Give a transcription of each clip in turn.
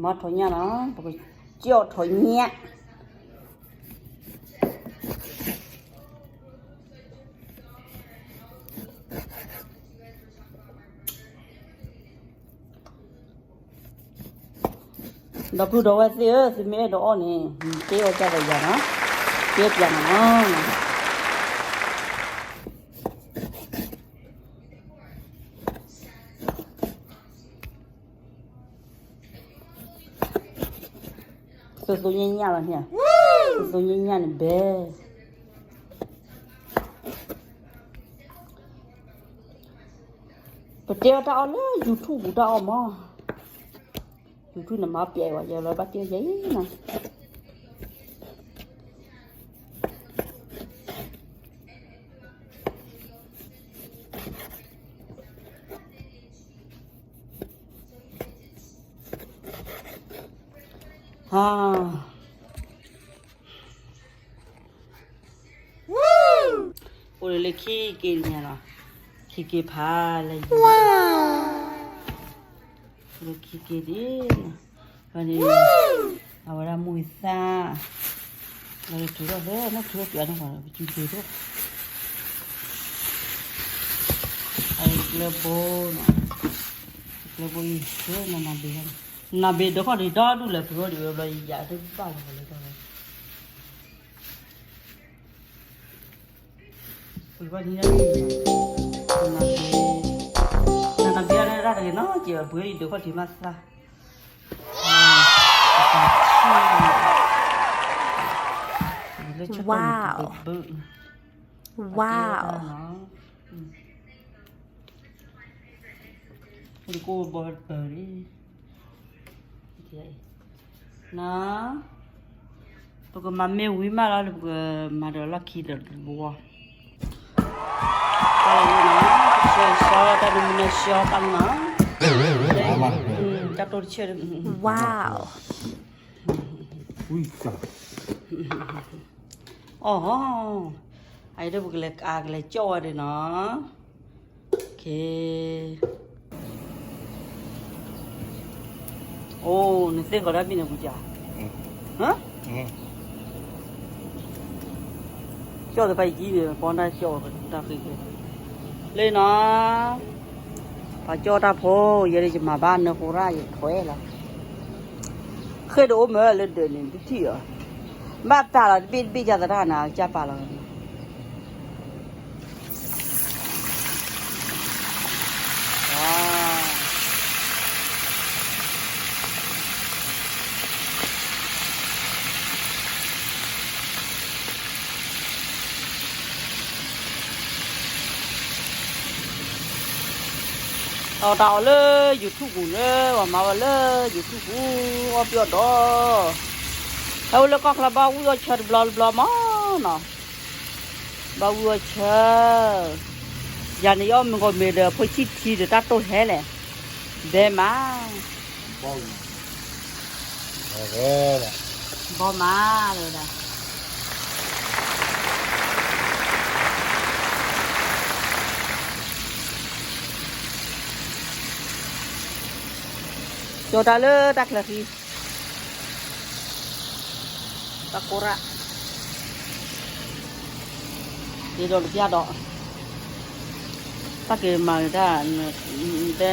မၤထီၣ်ညၣ်နီၤ, ပကကၠီၣ်ထီၣ်ညၣ်. ဒီပုၢ်ဒီဝဲၢ်သ့ၣ်ဧၢ, သုမ့ၢ်အဲၣ်ဒိးအီၣ်န့ၣ်, တ့အီၣ်ကဒီးယၤနီၤ, တ့ပျးနီၤနီၤ. သိသိညါညါလီၤန့ၣ်, သိသိညါညါန့ၣ်ဘဲ. ပတဲအီၣ်တၢ်အီၣ်လၢ YouTube ပူၤတၢ်အီၣ်မး, YouTube န့ၣ်မၤပျဲဝဲ ယလီၤဘၣ်တဲယဲနီၤ. ဟါ, အိၣ်လၢခံက့ၤညါလီၤ, ခံက့ၤဖးလဲၣ်, လၢခံက့ၤဒ်, ဝဲန့ၣ်, အဝဲဒၣ်မူၤသၣ်, လၢထူထီၣ်ဖဲ နီၢ်ထူထီၣ်ပျးနီၢ်ပှၤ ပစုပ့ၤဒိၣ်, အကျဲဘိနီၤ, ကျဲဘိအံၤ နနဘ့ၣ်, နဘ့ၣ်ဒိၣ်ခီၣ်ဒံးဒီဒူၣ်လဲၣ် ပရိဒံးဝဲဘျီ ယယၤတဘၣ်လီၤလၢတၢ်လီၤ. ပကဘၣ်န့ၣ်, နနဘ့ၣ်ဒၣ်တဂ့ၤနီၤ ကဲဘၣ်ပှဲၤအံၤဒိၣ်ခီၣ်ထံးမးသး, wow, wow. ပကဘၣ်ပၢၤ, န, ပကမၤမ့ၢ်ဝံၤမးလီၤ ပကမၤဒီးလီၢ်ခံဒီးတဘိ, တၢ်လီၤနီၤ, ဆှၢဆှီတၢ်ဒုးမနုၤဆှၢတၢ်နီၤ, တၢ်တိၢ်တဆၢ, wow. အီၣ်, အအံၤဒ်ပကလဲၤကလဲၤကၠီၣ်ဝဲဒၣ်နီၤ, အိၣ် နသ့ၣ်ကီးတၢ်ဘံၣ်န့ၣ်ပူၤကၠး, ကၠီၣ်တဖၣ်ယကံန့ၣ် ပီတၢ်ကၠီၣ်ဝဲပတၢ်ဃ့ခဲ, လၢနီၤ, ပှၤကၠီၣ်တၢ်ဖိ ယဲဒၣ်ယမၤဘၣ်နၢ်ဟူရၣ်ယထွဲလီၤ, ဃ့ဒိၣ်အိၣ်မၢလၢဒၢးန့ၣ် တထံၣ်အီၤ, ဘၣ်ပာ်လီၤတဘ့ၣ်တဘ့ၣ်ကၢ်သရၣ်နၤ ကၢ်ပာ်လီၤ အီၣ်တၢ်အီၣ်လၢ YouTube ပူၤလၢ ပှၤမၤဝဲလၢ YouTube ပူၤ အီၣ်ပျီၣ်ဒီး ဟဲအိၣ်လၢကီၢ်ချၢဘၣ်ဝံၣ်အီၣ်ဆၢတဘျီတဘျီမး ဘၣ်ဝံၣ်အီၣ်ဆၢ, ယၤန့ၣ်ယအီၣ်မ့ၤဂီၤမ့ၤဒီး ဖိဆံၣ်ထံဒီးတၢ်တိၢ်ဟဲလဲၣ်, ဘဲမး, ဘီမးလၢဒၣ် ကၠီတၢ်လၢတၢ်ချၢဃံ, တၢ်ကိးရၣ်, ယဒီးတပျၢ်ဒီး, တၢ်က့ၤမၤတၢ်, တဲ, ခီနီၤယ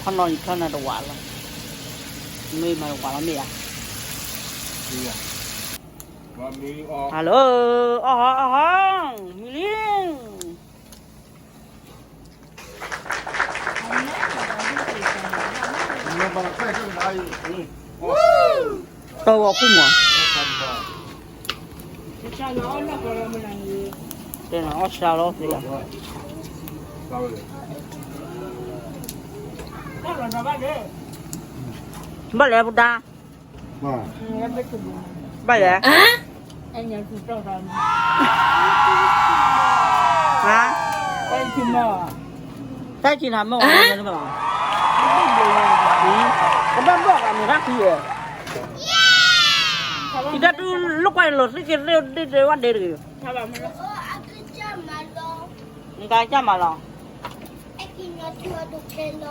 ဖျါနၤတဝးလီၤ, မ့ၢ်မၤတဝးလီၤမ့ၢ်ဧါ, hello, အီၣ်ဟီအီၣ်ဟီ, မံၤလံ တၢ်ဂီၤခိၣ်မး, တဲနၤအီၣ်ဆၣ်လီၤသ့, ဘၣ်လဲၣ်ပတၢ် ဘၣ်လဲၣ်, ဟါ, တၢ်ကံနၤမ့ၢ်အီၤ, ကဘၣ်ဘၣ်ကမ့ၢ်တၢ်ဃံဧါ, ယတၢ်တူၢ်လိာ်ကွၢ်လိာ်သ့က့ၤသ့ဒ့ဒ့ဝဲဒ့တဂ့ၤ, နကစၢ်မၤလီၤ, အဲၣ်ကံညီထူအဒိခဲလီၤ,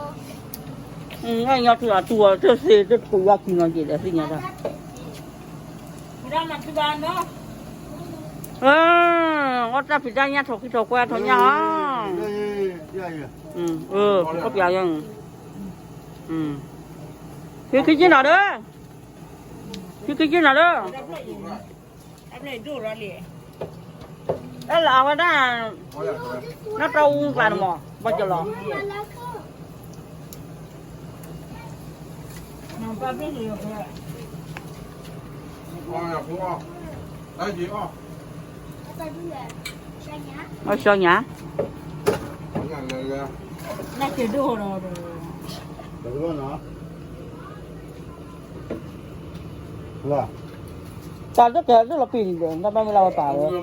ညီထူလီၤတူၢ်အီၤ တသ့တကူးယွၤကံၤနီၤက့ၤဒီးသ့ၣ်ညါတၢ်, အီၣ်တၢ်ဖံးတၢ်ညၣ်ထိးခံထိးကွဲထိးညၣ်ဟီ, အီၣ်ပျးယဲ, ဖံခံက့နီၤဒီး, ဖံခံက့နီၤဒီး, အဲၣ်လီၤအဝဲဒၣ်, နီၢ်တၢ်အူကျါန့ၣ်မး ဘၣ်ကလီၤ အီၣ်ဆှီညါ, တၢ်ဒိၣ်ကဲဒိၣ်လီၤပံာ်န့ၣ်ဒီး ဘၣ်မ့ၢ်လၢအဝဲပာ်ဝဲ,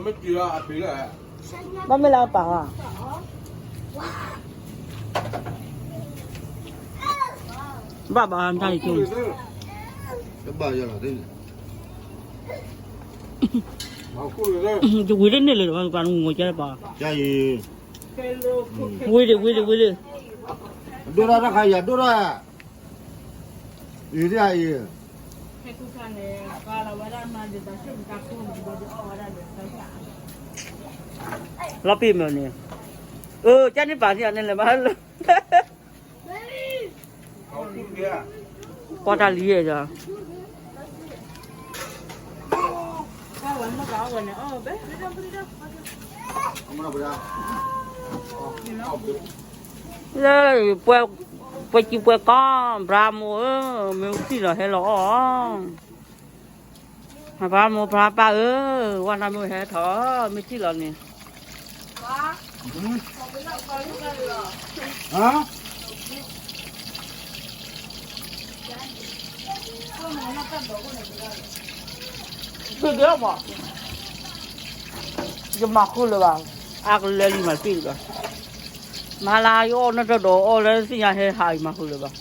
ဘၣ်မ့ၢ်လၢအဝဲပာ်ဝဲ, ဘၣ်ဘၣ်တၢ်လံၤကၠိ, တဘၣ်ယၤလီၤသ့ၣ်န့ၣ်, ယဝံၤလၢန့ၣ်လၢၤဒီး ပှၤနငိုကဲလၢပှၤ, ဝံၤဒံး ဝံၤဒံး ဝံၤဒံး, ဒိၣ်ထီၣ်တၢ်ခါယၤဒိၣ်ထီၣ်, အံၤဒ်အံၤ, လီၤပံာ်မ့ၢ်န့ၣ်, အၢ ကန့ၣ်ပာ်န့ၣ်န့ၣ်လဲၤဘၣ်လၢ ကွၢ်တၢ်လံဒီး, လၢ ပှဲၤကံပှဲၤကီ ဘြါမိၢ်ဧၢ, မ့ၢ်ထံၣ်လီၤဟဲလီၤအီၣ်, ဘြါမိၢ်ဘြါပၢ်ဧၢ, ဝဲနမ့ၢ်ဟဲထီၣ် မ့ၢ်ထံၣ်လီၤန့ၣ် မး, ယမၤဃုာ်လၢၤဘၣ်, အကလဲၤလံမၤတ့ၢ်လၢၤဘၣ်, မၤလၢယအီၣ်နီၢ်တၢ်ဒီးအီၣ်လၢသ့ၣ်ညါဟဲဟးအံၤမၤဃုာ်လၢၤဘၣ်.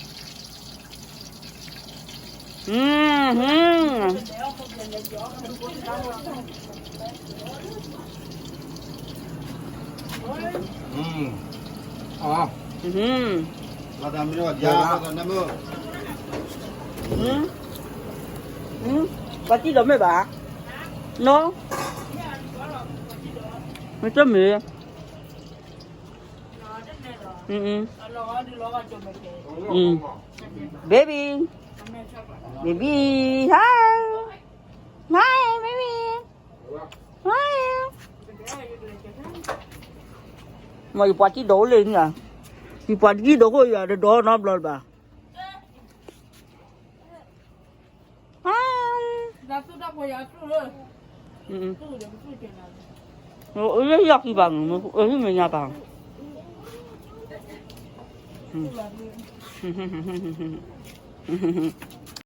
ပှၤတံၢ်ဒီးမ့ၢ်ဘၣ်, နီၢ်, မ့ၢ်တမ့ၢ်, อืม baby, baby, hi, hi, baby, hi, မ့ၢ်ယပှၤတံၢ်ဒီးအိၣ်လၢန့ၣ်ဧါ, ယပှၤတံၢ်ဒီးအိၣ်ယၤဒီးဒီးနီတဘျီလၢၤဘၣ်. လၢယကံဘၣ်, လၢယကံဘၣ်, မ့ၢ်ညါဘၣ်.